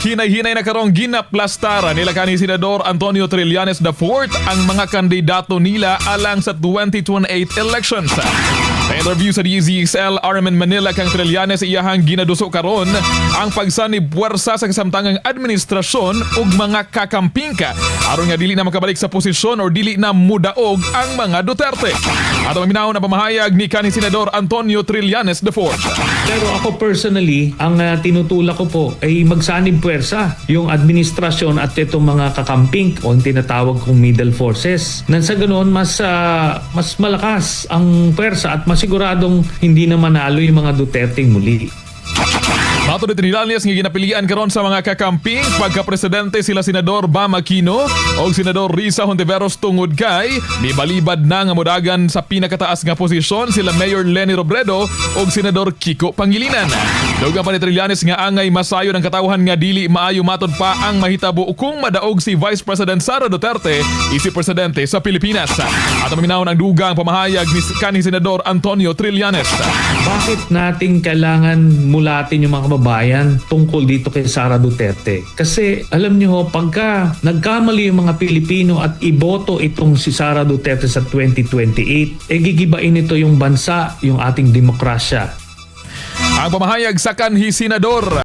Hinay-hinay na karong ginaplastar nila kanhi Senador Antonio Trillanes IV ang mga kandidato nila alang sa 2028 elections. Sa interview sa DZXL RMN Manila kang Trillanes, iyahang ginaduso karon ang pagsanib puwersa sa kasamtangang administrasyon ug mga kakampingka aron nga dili na makabalik sa posisyon or dili na mudaog ang mga Duterte. Ato maminawon ang pamahayag ni kanhi Senador Antonio Trillanes IV. Pero ako personally, ang tinutulak ko po ay magsanib puwersa yung administrasyon at itong mga kakamping o ang tinatawag kong middle forces. Nang sa ganoon, mas malakas ang puwersa at masiguradong hindi na manalo yung mga Duterte muli. Matod ni Trillanes nga ginapilian karon sa mga kakamping pagka-presidente sila Senador Bam Aquino o Senador Risa Hontiveros tungod kay nibalibad na nga modagan sa pinakataas nga posisyon sila Mayor Leni Robredo o Senador Kiko Pangilinan. Dugang pa ni Trillanes nga angay masayon ang katawhan nga dili maayo matod pa ang mahitabo kung madaog si Vice President Sara Duterte isip presidente sa Pilipinas. At maminawon ang dugang pamahayag ni kanhi Senador Antonio Trillanes. Bakit natin kailangan mulatin yung mga kababayan tungkol dito kay Sara Duterte? Kasi alam niyo ho, pagka nagkamali yung mga Pilipino at iboto itong si Sara Duterte sa 2028, eh gigibain nito yung bansa, yung ating demokrasya. Ang pamahayag sa kanhi Senador